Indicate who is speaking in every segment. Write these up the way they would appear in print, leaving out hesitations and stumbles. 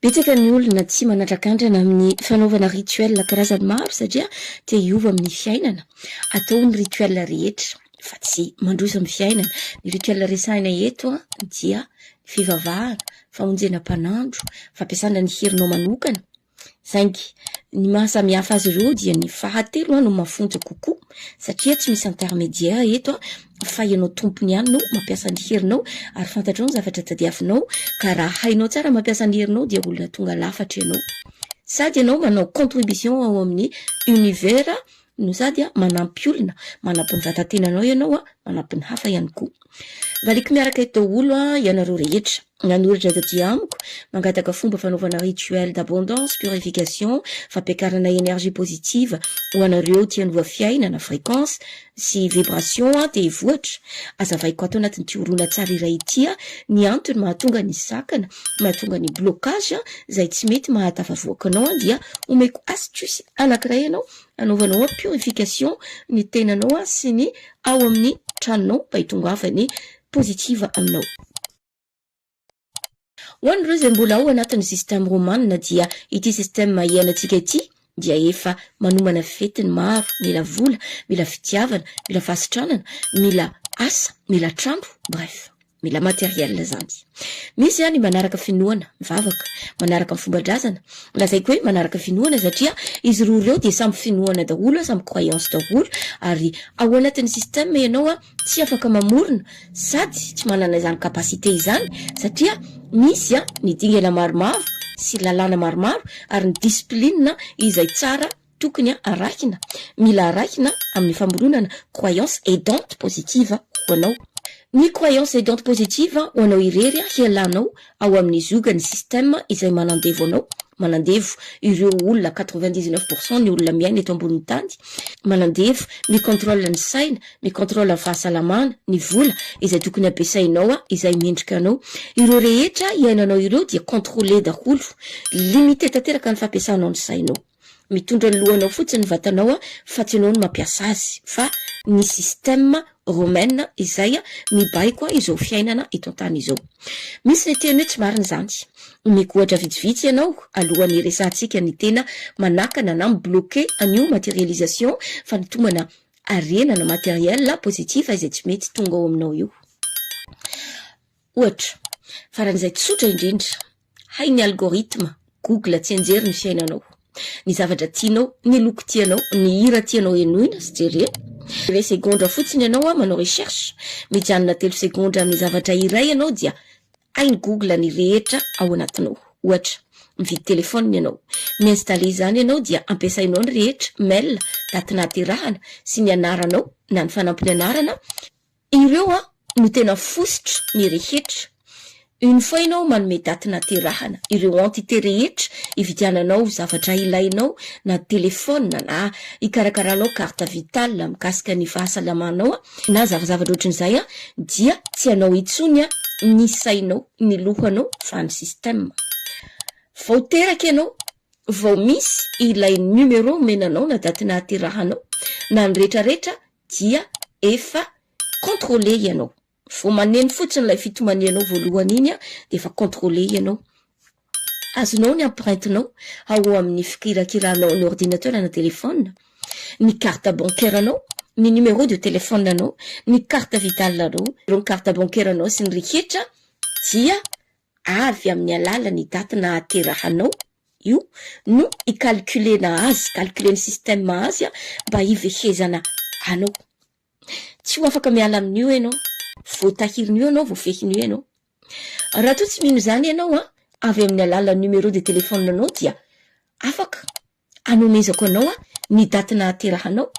Speaker 1: Betsaka ny olona tsy manandrakandrana amin'ny fanaovana rituel karazany maro satria te hiova amin'ny fiainana. Atao ny rituel rehetra fa tsy mandroso amin'ny fiainana. Ny rituel resahina eto dia ny fivavahana, famonjena mpanandro, fampiasana ny herinao manokana. Saingy ny maha samihafa azy ireo dia ny fahatelo no mafonja kokoa satria tsy misy intermédiaire eto fa ianao tompony ihany no mampiasa ny herinao ary fantatrao ny zavatra tadiavinao ka raha hainao tsara mampiasa ny herinao dia olona tonga lafatra ianao. Sady ianao manao contribution ao amin'ny univers no sady manampy olona, manampy ny vatan-tenanao ianao, manampy ny hafa ihany koa. Valiako miaraka eto daholo ianareo rehetra nanoratra taty amiko, mangataka fomba fanaovana rituel d'abondance, purification, fampiakarana énergie positive ho anareo tia hanova fiainana, fréquence sy vibration te hivoatra. Azavaiko ato anatin'ity horonantsary iray ity ny antony mahatonga ny sakana, mahatonga ny blocage izay tsy mety mahatafavoaka anao dia omeko astuce anankiray ianao Anaovanao purification ny tenanao sy ny ao amin'ny tranonao mba hitongavany positive aminao. Ho an'ireo izay mbola ao anatin'ny système romana dia ity système iainantsika ity dia efa manomana fety ny maro, mila vola, mila fitiavana, mila fahasitranana, mila asa, mila trano, bref. Mila matériel zany. Misy ny manaraka finoana, mivavaka, manaraka ny fomba-drazana. Lazaiko hoe manaraka finoana satria izy roa ireo dia samy finoana daholo, samy croyance daholo ary ao anatin'ny système ianao tsy afaka mamorona sady tsy manana izany capacité izany satria misy ny dingana maromaro sy lalàna maromaro ary ny discipline izay tsara tokony arahina, mila arahina amin'ny famoronana croyance aidante positive ho anao. Ny croyance aidante positive ho anao irery hialanao ao amin'ny ziogan'ny système izay manandevo anao, manandevo ireo olona 99 pour cent ny olona miaina eto ambonin'ny tany, manandevo, mi-contrôle ny saina, mi-contrôle ny fahasalamana, ny vola izay tokony ampiasainao izay mendrika anao. Ireo rehetra iainanao ireo dia contrôler daholo, limité tanteraka ny fampiasanao ny sainao. Mitondra ny lohanao fotsiny ny vatanao fa tsy ianao no mampiasa azy fa ny système romaine izay mibaiko izao fiainana eto an-tany izao. Misy ny teny hoe tsy marina izany. Omeko ohatra vitsivitsy ianao alohan'ny hiresahantsika ny tena manakana na mi-bloquer an'io materialisation fanintomana harena na matériel positif izay tsy mety tonga ao aminao io. Ohatra, faran'izay tsotra indrindra, hay ny algorithme, Google tsianjery ny fiainanao, ny zavatra tianao, ny loko tianao, ny hira tianao henoina sy jerena. Iray segondra fotsiny ianao manao recherche, mijanona telo segondra amin'ny zavatra iray ianao dia hain'i Google ny rehetra ao anatinao. Ohatra, mividy telephone ianao, mi-installer izany ianao dia ampiasainao ny rehetra, mail, daty nahaterahana sy ny anaranao na ny fanampiny anarana, Ireo no tena fositra ny rehetra. Une fois ianao manome daty naterahana, ireo entité rehetra hividiananao zavatra ilainao na téléphone na hikarakaranao carte vitale mikasika ny fahasalamanao na zavazavatra ohatran'izay dia tsy anao intsony ny sainao, ny lohanao fa ny système. Vao teraka ianao vao misy ilay numéro omena anao na daty nahaterahanao na ny retraretra dia efa contrôler ianao. Vao maneno fotsiny ilay fitomanianao voalohany iny dia efa contrôler ianao. Azonao ny empreinte-nao ao amin'ny fikirakiranao ny ordinateur na téléphone, ny carte bancaire-nao, ny numéro de téléphone-nao, ny carte vitale-nao, ireo carte bancaire-nao sy ny rehetra dia avy amin'ny alalan'ny daty nahaterahanao io no hi-calculer-na azy, calculer-n'ny système azy mba hivehezana anao. Tsy ho afaka miala amin'io ianao, voatahirin'io ianao, voafehin'io ianao. Raha toa tsy mino izany ianao an, avy amin'ny alalan'ny numéro de téléphone-nao dia afaka anomezako anao ny daty nahaterahanao,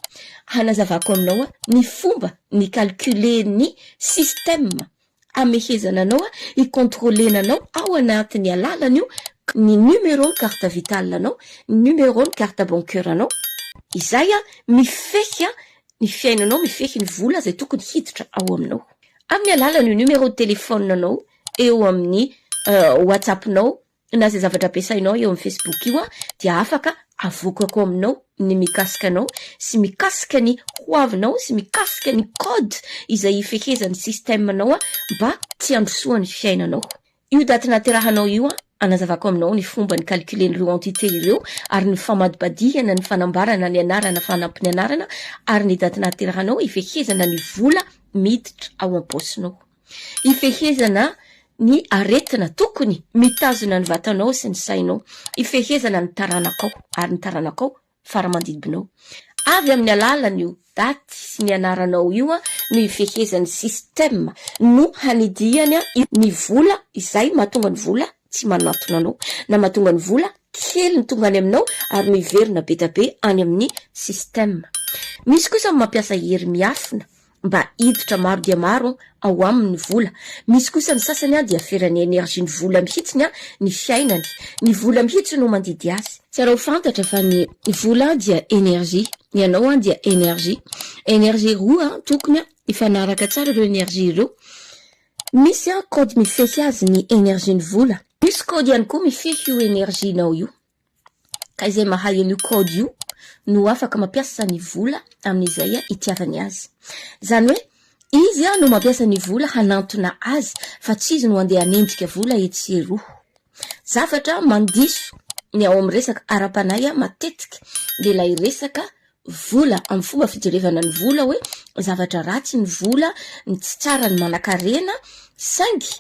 Speaker 1: hanazavako aminao ny fomba ni-calculer-n'ny système amehezana anao, hi-contrôler-na anao ao anatin'ny alalan'io ny numéro ny carte vitale anao, ny numéro ny carte bancaire anao, izay mifehy ny fiainanao, mifehy ny vola izay tokony hiditra ao aminao. Amin'ny alalan'io numéro de téléphone anao eo amin'ny WhatsApp-nao na izay zavatra ampiasainao eo amin'ny Facebook io dia afaka avoakako aminao ny mikasika anao sy mikasika ny hoavinao sy mikasika ny code izay ifehezan'ny système-nao mba tsy handrosoan'ny fiainanao. Io daty nahaterahanao io. Hanazavako aminao ny fomba ni-calculer-n'ireo entité ireo ary ny famadibadihana ny fanambarana ny anarana fanampiny anarana ary ny daty nahaterahanao hifehezana ny vola miditra ao am-paosinao. Hifehezana ny aretina tokony mitazona ny vatanao sy ny sainao. Hifehezana ny taranakao ary ny taranakao fara-mandidinao. Avy amin'ny alalan'io daty sy ny anaranao io no ifehezan'ny système no hanidiany ny vola izay mahatonga ny vola tsy manantona anao na mahatonga ny vola kely ny tonga any aminao ary miverina be da be any amin'ny système. Misy kosa ny mampiasa hery miafina mba hiditra maro dia maro ao aminy ny vola. Misy kosa ny sasany dia feran'ny energie ny vola mihitsiny ny fiainany. Ny vola mihitsy no mandidy azy. Tsara ho fantatra fa ny vola dia energie, ny anao dia energie. Energie roa tokony hifanaraka tsara ireo energie ireo. Misy code mifehy azy ny energie ny vola. Misy code ihany koa mifehy io energie nao io. Ka izay mahay an'io code io no afaka mampiasa ny vola amin'izay itiavany azy. Izany hoe izy no mampiasa ny vola hanantona azy fa tsy izy no handeha hanenjika vola etsy sy eroa. Zavatra mandiso ny ao amin'ny resaka ara-panahy matetika dia ilay resaka vola amin'ny fomba fijerevana ny vola hoe zavatra ratsy ny vola, ny tsy tsara ny manankarena saingy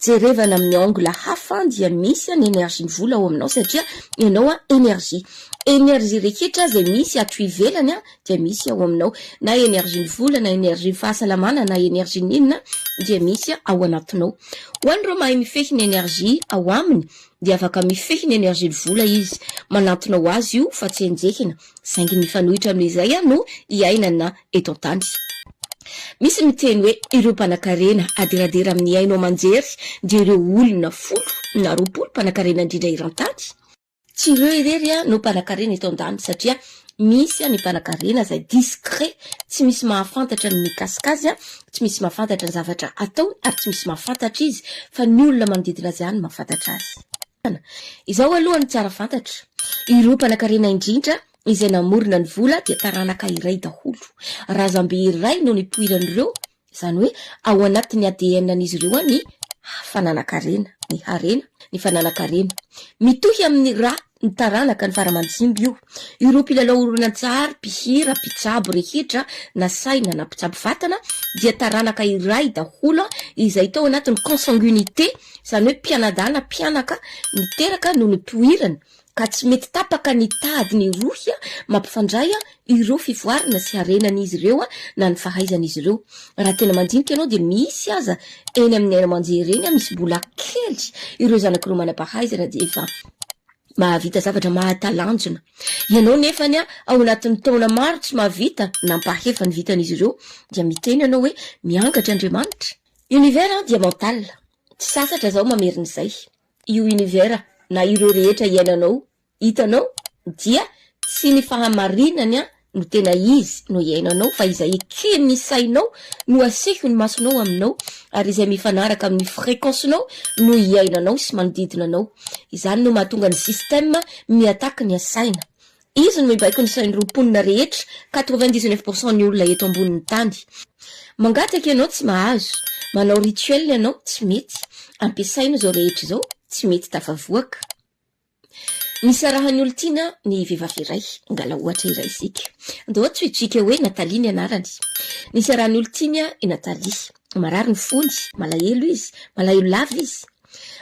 Speaker 1: jerevana amin'ny angle hafa dia misy ny énergie ny vola ao aminao satria ianao a énergie, énergie rehetra izay misy ato ivelany a dia misy ao aminao na énergie ny vola na énergie ny fahasalamana na énergie ny inona dia misy ao anatinao. Ho an'ireo mahay mifehy ny énergie ao aminy dia afaka mifehy ny énergie ny vola izy, manantona ho azy io fa tsy enjehina, saingy ny mifanohitra amin'izay no iainana eto an-tany. Misy miteny hoe ireo mpanakarena aderadera amin'ny haino aman-jery dia ireo olona folo na 20 mpanakarena indrindra eran-tany. Tsy ireo irery no mpanakarena eto an-tany satria misy ny mpanakarena izay discret, tsy misy mahafantatra ny mikasika azy, tsy misy mahafantatra ny zavatra ataony ary tsy misy mahafantatra izy fa ny olona manodidina azy ihany no mahafantatra azy. Izao aloha no tsara fantatra, ireo mpanakarena indrindra izay namorona ny vola dia taranaka iray daholo. Razambe iray no nipoiran'ireo, izany hoe ao anatin'ny ADN-n'izy ireo ny fananan-karena, ny harena, ny fananan-karena. Mitohy amin'ny ra ny taranaka ny fara-mandimby io. Ireo mpilalao horonantsary, mpihira, mpitsabo rehetra na saina na mpitsabo vatana dia taranaka iray daholo izay tao anatin'ny consanguinité, izany hoe mpianadahy na mpianaka niteraka no nipoirany ka tsy mety tapaka ny tady ny rohy mampifandray ireo fivoarana sy harenan'izy ireo na ny fahaizan'izy ireo. Raha tena mandinika ianao dia misy aza eny amin'ny haino aman-jery eny misy mbola kely ireo zanak'ireo manam-pahaizana dia efa mahavita zavatra mahatalanjona. Ianao nefany ao anatin'ny taona maro tsy mahavita na ampahefa ny vitan'izy ireo dia miteny ianao hoe miangatra Andriamanitra. Univers dia mental. Tsy sasatra zaho mamerina izay. Io univers na ireo rehetra iainanao hitanao dia tsy ny fahamarinany no tena izy no iainanao fa izay eken'ny sainao no aseho ny masonao aminao ary izay mifanaraka amin'ny fréquence-nao no iainanao sy manodidina anao. Izany no mahatonga ny système mi-attaque ny saina. Izy no mibaiko ny sain'ireo mponina rehetra, 99 pour cent ny olona eto ambonin'ny tany. Mangataka ianao tsy mahazo, manao rituel ianao tsy mety, ampiasaina izao rehetra izao tsy mety tafavoaka. Nisarahan'ny olon-tiana ny vehivavy iray, angala ohatra iray isika. Andao antsointsika hoe Nathalie ny anarany. Nisarahan'ny olon-tiany i Nathalie. Marary ny fony, malahelo izy, malahelo lava izy.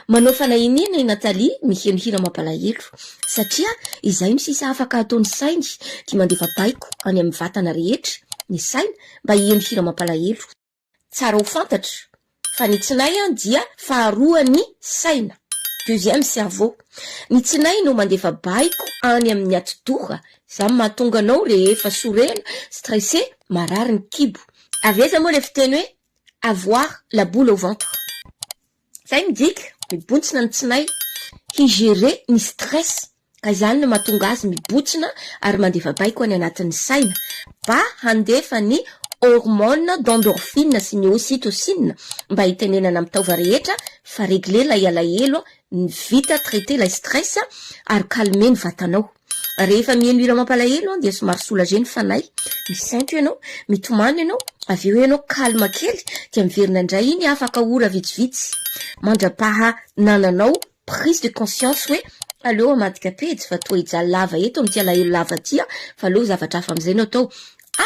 Speaker 1: Manao fanahiniana i Nathalie miheno hira mampalahelo, satria izay no sisa afaka ataon'ny sainy, dia mandefa baiko any amin'ny vatana rehetra ny saina mba hiheno hira mampalahelo. Tsara ho fantatra fa ny tsinay dia faharoan'ny saina, deuxième cerveau. Ny tsinay no mandefa baiko any amin'ny atidoha, izany mahatonga anao rehefa sorena, stressé, marary ny kibo. Avy aiza moa ilay fiteny hoe avoir la boule au ventre? Zay midika, mibontsina ny tsinay, hi-gérer ny stress, ka izany no mahatonga azy mibontsina ary mandefa baiko any anatin'ny saina mba handefa ny hormone d'endorphine sy ny ocytocine mba hitenenana amin'ny taova rehetra fa régler ilay alahelo, vita traiter ilay stress ary calmer ny vatanao. Rehefa miheno hira mampalahelo dia somary soulager ny fanahy, misento ianao, mitomany ianao, avy eo ianao calme kely dia miverina indray iny afaka ora vitsivitsy mandra-paha nananao. prise de conscience hoe aleo hamadika pejy fa toa hijaly lava eto amin'ity alahelo lava ity aho fa aleo zavatra hafa amin'izay no atao.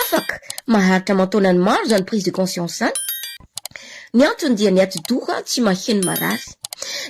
Speaker 1: Afaka maharitra aman-taonany maro izany prise de conscience izany. Ny antony dia ny atidoha tsy maheno marary.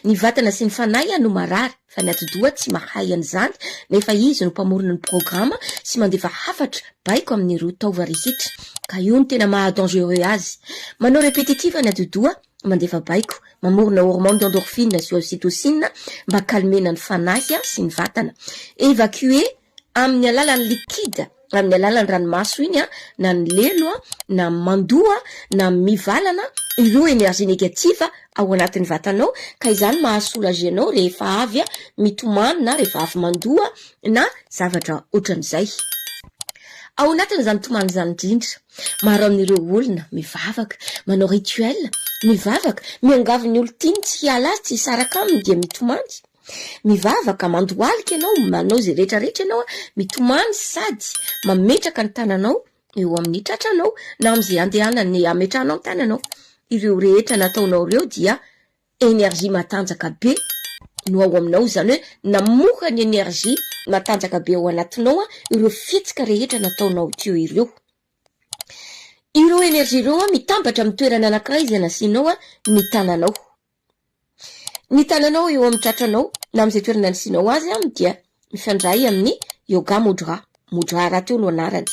Speaker 1: Ny vatana sy ny fanahy no marary fa ny atidoha tsy mahay an'izany nefa izy no mpamorona ny programa sy mandefa hafatra baiko amin'ireo taova rehetra. Ka io no tena maha dangereux azy. Manao repetitif ny atidoha mandefa baiko, mamorona hormone d'endorphine sy ocytocine mba calmena ny fanahy sy ny vatana. Evacuer amin'ny alalan'ny liquide, amin'ny alalan'ny ranomaso iny na ny lelo na mandoa na mivalana ireo énergie négative ao anatin'ny vatanao ka izany maha soulager anao rehefa avy mitomany na rehefa avy mandoa na zavatra ohatran'izay. Ao anatin'izany tomany izany indrindra, maro amin'ireo olona mivavaka, manao rituel, mivavaka, miangavy ny olon-tiany tsy hiala azy, tsy hisaraka aminy dia mitomany. Mivavaka, mandohalika ianao, manao izay rehetra rehetra ianao, mitomany sady mametraka ny tananao eo amin'ny tratranao na amin'izay andehanany ametrahanao ny tananao. Ireo rehetra nataonao ireo dia énergie matanjaka be no ao aminao, izany hoe namoha ny énergie matanjaka be ao anatinao ireo fihetsika rehetra nataonao teo ireo. Ireo énergie ireo mitambatra amin'ny toerana anankiray izay nasianao ny tananao. Ny tananao eo amin'ny tratranao na amin'izay toerana nisianao azy dia mifandray amin'ny Yoga Mudra, Mudra rahateo no anarany.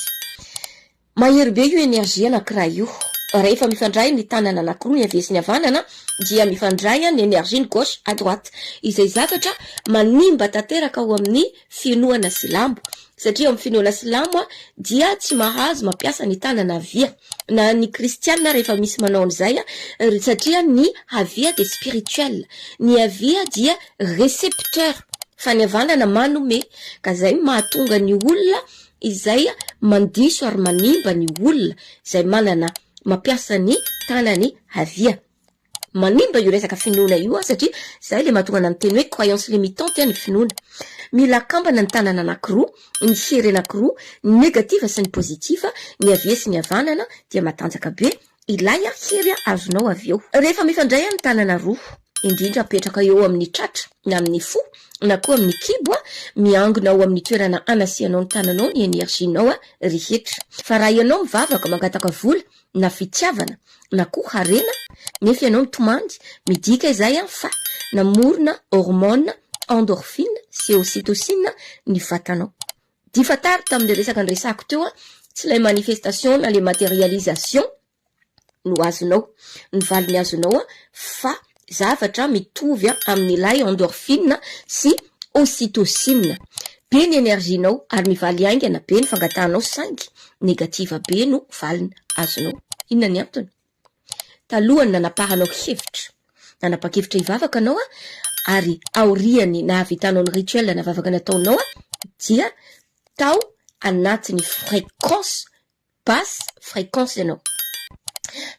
Speaker 1: Mahery be io énergie anankiray io. Rehefa mifandray ny tanana anankiroa, ny havia sy ny havanana, dia mifandray ny énergie ny gauche à droite. Izay zavatra manimba tanteraka ao amin'ny finoana silamo. Satria ao amin'ny finoana silamo dia tsy mahazo mampiasa ny tanana havia. Na ny kristiana rehefa misy manao an'izay satria ny havia dia spirituel, ny havia dia recepteur fa ny havanana manome ka zay no mahatonga ny olona izay mandiso ary manimba ny olona izay manana mampiasa ny tanany havia. Manimba io resaka finoana io aho satria zay le mahatonga anah miteny hoe croyance limitante ny finoana. Mila akambana ny tanana anakiroa, ny hery anakiroa, ny negative sy ny positif, ny havia sy ny havanana dia matanjaka be ilay hery azonao avy eo. Rehefa mifandray ny tanana roa, indrindra apetraka eo amin'ny tratra na amin'ny fo na koa amin'ny kibo, miangona ao amin'ny toerana anasianao ny tananao ny energie-nao rehetra. Fa raha ianao mivavaka mangataka vola na fitiavana na koa harena nefa ianao mitomany, midika izay an fa namorona hormone endorphine sy ocytocine ny vatanao. Dia fantaro tamin'ilay resaka niresahako teo an, tsy ilay manifestation na ilay materialisation no azonao, ny valiny azonao an fa zavatra mitovy amin'ilay endorphine sy ocytocine. Be ny énergie-nao ary mivaly haingana be ny fangatahanao saingy négative be no valiny azonao. Inona ny antony? Talohan'ny nanapahanao hevitra, nanapa-kevitra hivavaka anao ary aorian'ny nahavitanao ny rituel na vavaka nataonao dia tao anatin'ny fréquence Basse fréquence ianao.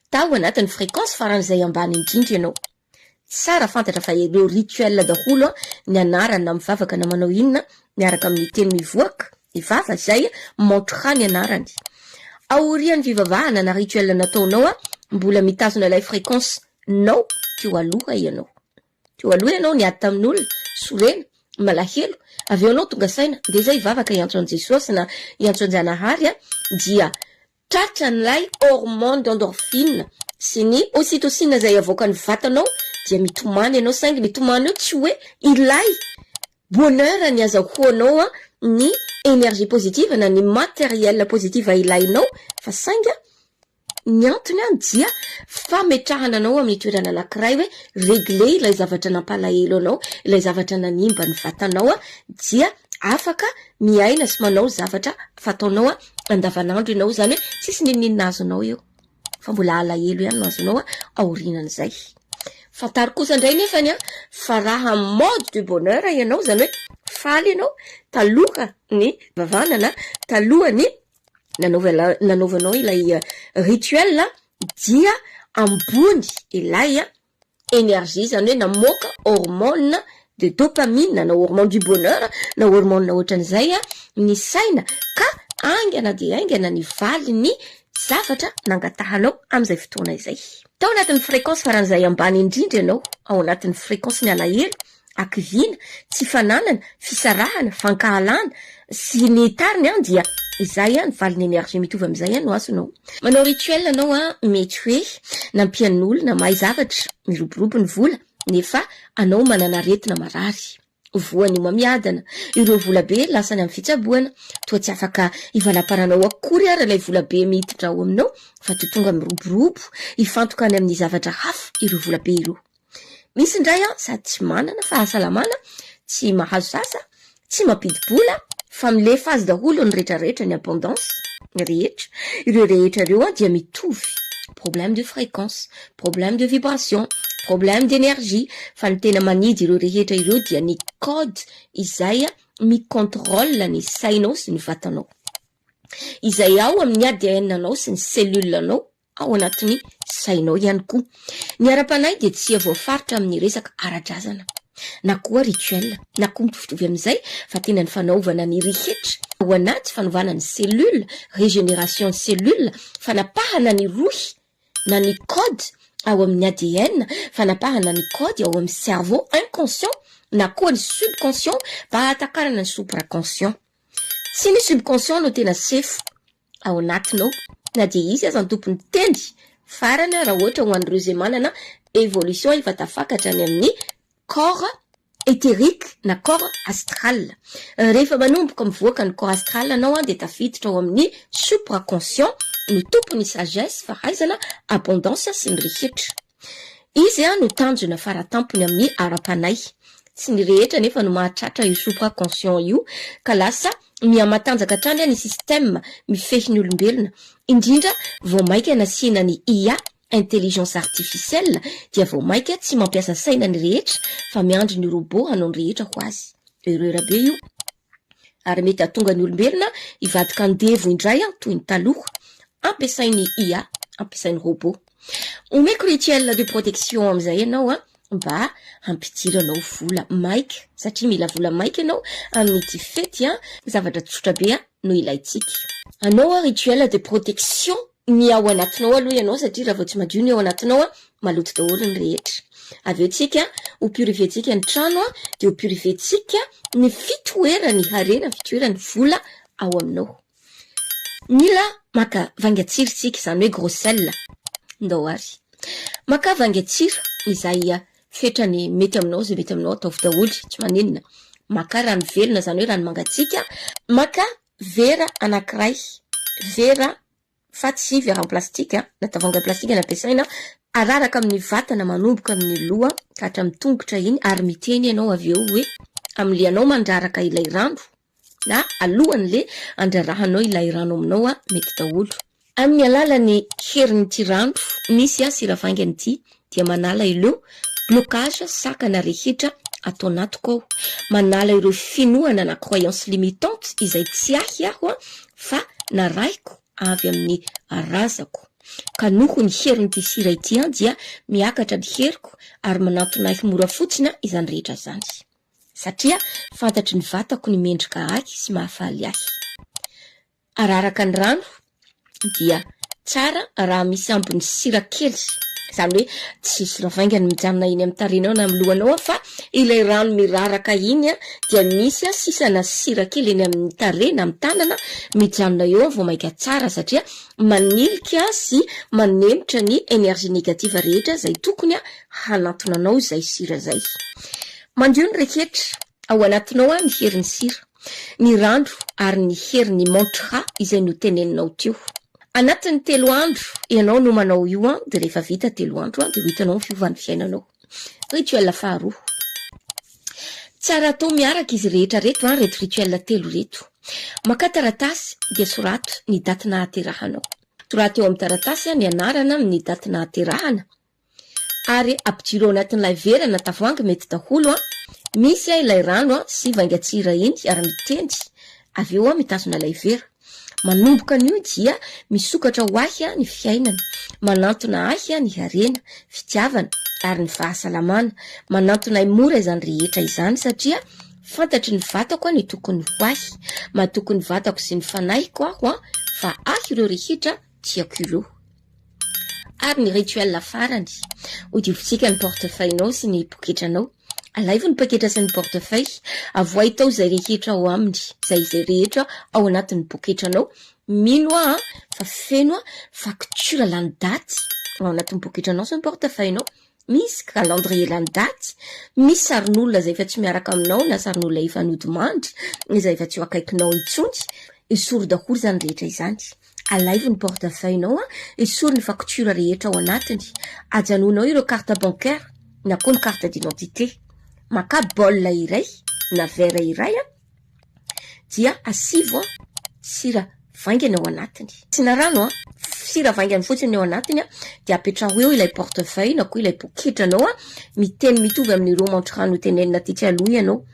Speaker 1: Tao anatin'ny fréquence faran'izay ambany indrindra ianao. Tsara fantatra fa ireo rituel daholo ny anarany na mivavaka na manao inona miaraka amin'ny teny mivoaka ny vava izay mantra ny anarany. Aorian'ny fivavahana na rituel nataonao mbola mitazona ilay fréquence nao teo aloha ianao. Teo aloha ianao niady tamin'olona, sorena, malahelo, avy eo ianao tonga saina, ndeha zay hivavaka hiantso an'i Jesosy na hiantso an-Janahary a, dia tratran'ilay hormone d'endorphine sy ny ocytocine izay avoakan'ny vatanao dia mitomany ianao, saingy ny tomany eo tsy hoe ilay bonheur ny azahoanao ny énergie positive na ny matériel positive ilainao fa saingy Ny antony an dia fametrahana anao amin'ny toerana anankiray hoe regler ilay zavatra nampalahelo anao, ilay zavatra nanimba ny vatanao an, dia afaka miaina sy manao zavatra fataonao an andavanandro ianao, izany hoe tsisy n'inon'inona azonao eo fa mbola alahelo ihany no azonao an aorianan'izay. Fantaro kosa indray nefany an fa raha mode du bonheur ianao, izany hoe faly ianao taloha ny vavahana na talohan'ny nanaovana nanaovanao ilay rituel dia ambony ilay énergie izany hoe namoaka hormone de dopamine na hormone du bonheur na hormone ohatran'izay ny saina ka haingana dia haingana ny valin'ny zavatra nangatahanao amin'izay fotoana izay. Tao anatin'ny fréquence faran'izay ambany indrindra ianao, ao anatin'ny fréquence ny alahelo. hakiviana, tsy fananana, fisarahana, fankahalana, sy ny tariny an, dia izay an, ny valin'ny énergie mitovy amin'izay an no azonao. Manao rituel anao an, mety hoe nampian'olona mahay zavatra, miroborobo ny vola, nefa anao manana aretina marary. Voan'ny homamiadana, ireo vola be lasany amin'ny fitsaboana, toa tsy afaka hivalamparanao akory ary ilay vola be miditra ao aminao fa toa tonga miroborobo hifantoka any amin'ny zavatra hafa ireo vola be ireo. Misy indray an, sady tsy manana fahasalamana, tsy mahazo zaza, tsy mampidi-bola, fa milefa azy daholo ny retraretra, ny abondance rehetra, ireo rehetra ireo an dia mitovy, problème de fréquence, problème de vibration, problème d'énergie, fa ny tena manidy ireo rehetra ireo dia ny code izay mi-contrôle ny sainao sy ny vatanao, izay ao amin'ny ADN-nao sy ny cellule-nao ao anatin'ny sainao ihany koa. Ny ara-panahy dia tsy voafaritra amin'ny resaka ara-drazana, na koa rituel, na koa mitovitovy amin'izay, fa tena ny fanaovana ny rehetra ao anaty fanovana ny cellule, régénération ny cellule, fanapahana ny rohy na ny code ao amin'ny ADN, fanapahana ny code ao amin'ny cerveau inconscient na koa ny subconscient mba hahatakarana ny supraconscient. Tsy ny subconscient no tena sefo ao anatinao na dia izy aza ny tompon'ny teny farany raha ohatra ho an'ireo izay manana évolution efa tafakatra any amin'ny corps éthérique na corps astral. Rehefa manomboka mivoaka ny corps astral anao dia tafiditra ao amin'ny supraconscient no tompon'ny sagesse, fahaizana, abondance sy ny rehetra. Izy no tanjona faratampony amin'ny ara-panahy. Tsy ny rehetra anefa no mahatratra io supraconscient io ka lasa miha-matanjaka hatrany ny système mifehy ny olombelona, indrindra vao mainka nasiana ny IA, intelligence artificielle, dia vao mainka tsy mampiasa saina ny rehetra fa miandry ny robot hanao ny rehetra ho azy. Erreur be io ary mety hahatonga ny olombelona hivadika andevo indray toy ny taloha. Ampiasain'ny IA, ampiasain'ny robot. Omeko rituel de protection amin'izay ianao an, mba hampidiranao vola maika, satria mila vola maika ianao amin'ity fety an, zavatra tsotra be no ilaintsika. Anao rituel de protection ny ao anatinao aloha ianao satria raha vao tsy madio ny ao anatinao an, maloto daholo ny rehetra. Avy eo tsika ho purifier-tsika ny trano an, dia ho purifier-tsika ny fitoeran'ny harena, fitoeran'ny vola ao aminao. Mila maka vaingan-tsira isika, izany hoe gros sel. Ndao ary. Maka vaingan-tsira izay fetrany mety aminao, izay mety aminao ataovy daholo, tsy maninona. Maka rano velona, izany hoe rano mangatsiaka. Maka vera anankiray, vera fa tsy vera en plastique na tavoahangy en plastique no ampiasaina, araraka amin'ny vatana manomboka amin'ny loha ka hatramin'ny tongotra iny ary miteny ianao avy eo hoe amin'ilay anao mandraraka ilay rano na alohan'le andrarahanao ilay rano aminao a, mety daholo. Amin'ny alalan'ny herin'ity rano misy sira vaingany ity dia manala ireo blocage sakana rehetra ato anatiko aho, manala ireo finoana na croyance limitante izay tsy ahy aho fa narahiko avy amin'ny razako. Ka noho ny herin'ity sira ity dia miakatra ny heriko ary manantona ahy mora fotsiny izany rehetra izany. Satria fantatry ny vatako ny mendrika ahy sy mahafaly ahy. Araraka ny rano dia tsara raha misy ambiny sira kely, izany hoe tsy sira vaingany mijanona eny amin'ny tarehinao na amin'ny lohanao fa ilay rano miraraka iny dia misy sisana sira kely eny amin'ny tarehy na amin'ny tanana mijanona eo vao mainka tsara satria manilika sy manemitra ny énergie négative rehetra izay tokony hanantona anao izay sira izay. Mandio ny rehetra ao anatinao ny herin'ny sira, ny rano ary ny herin'ny mantra izay noteneninao teo. Anatin'ny telo andro ianao no manao io an, dia rehefa vita telo andro an, dia ho hitanao ny fiovan'ny fiainanao. Rituel faharoa. Tsara atao miaraka izy rehetra reto an, reto rituel telo reto. Makà taratasy dia sorato ny daty nahaterahanao. Soraty eo amin'ny taratasy ny anarana amin'ny daty nahaterahana. Ary ampidiro ao anatin'ilay vera na tavoahangy mety daholo an, misy ilay rano an sy vaingan-tsira iny ary mitendy avy eo an mitazona ilay vera. Manomboka an'io dia misokatra ho ahy ny fiainana, manantona ahy ny harena, fitiavana ary ny fahasalamana, manantona ahy mora izany rehetra izany satria fantatry ny vatako ny tokony ho ahy, matoky ny vatako sy ny fanahiko aho an fa ahy ireo rehetra tiako ireo. Ary ny rituel farany, hodiovintsika ny portefeuille-nao sy ny poketranao. Alaivo ny paketra sy ny portefeuille, avoahy tao izay rehetra ao aminy, izay izay rehetra ao anatin'ny poketranao. Mino aho fa feno facture lany daty ao anatin'ny poketranao sy ny portefeuille-nao. Misy calendrier lany daty, misy sarin'olona izay efa tsy miaraka aminao na sarin'olona efa nodimandry izay efa tsy eo akaikinao intsony. Esory daholo izany rehetra izany. Alaivo ny portefeuille-nao, esory ny facture rehetra ao anatiny, ajanonao ireo carte bancaire na koa ny carte d'identité. Makà bol iray na verre iray dia asivo sira vaingany ao anatiny. Asiana rano, sira vaingany fotsiny ao anatiny dia apetraho eo ilay portefeuille na koa ilay poketranao miteny mitovy amin'ireo mantra notenenina tetsy aloha ianao.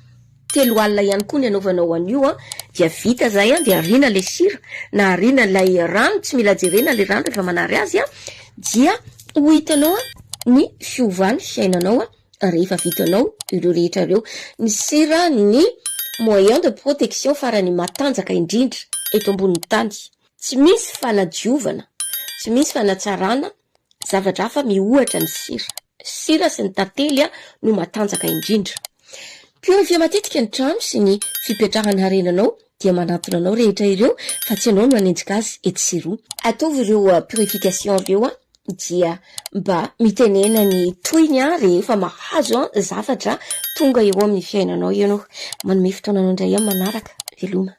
Speaker 1: 30 ihany koa ny anaovanao an'io an, dia vita zay an, dia ariana le sira na ariana ilay rano, tsy mila jerena le rano rehefa manary azy an, dia ho hitanao an ny fiovan'ny fiainanao an rehefa vitanao ireo rehetra ireo. Ny sira ny moyen de protection farany matanjaka indrindra eto ambonin'ny tany. Tsy misy fanadiovana, tsy misy fanatsarana Zavatra hafa miohatra ny sira. Sira sy ny tantely no matanjaka indrindra. Purifier matetika ny trano sy ny fipetrahan'ny harenanao dia manantona anao rehetra ireo fa tsy ianao no hanenjika azy etsy sy eroa. Ataovy ireo purification ireo dia mba mitenena ny tohiny rehefa mahazo zavatra tonga eo amin'ny fiainanao ianao. Manome fotoana anao indray aho manaraka. Veloma.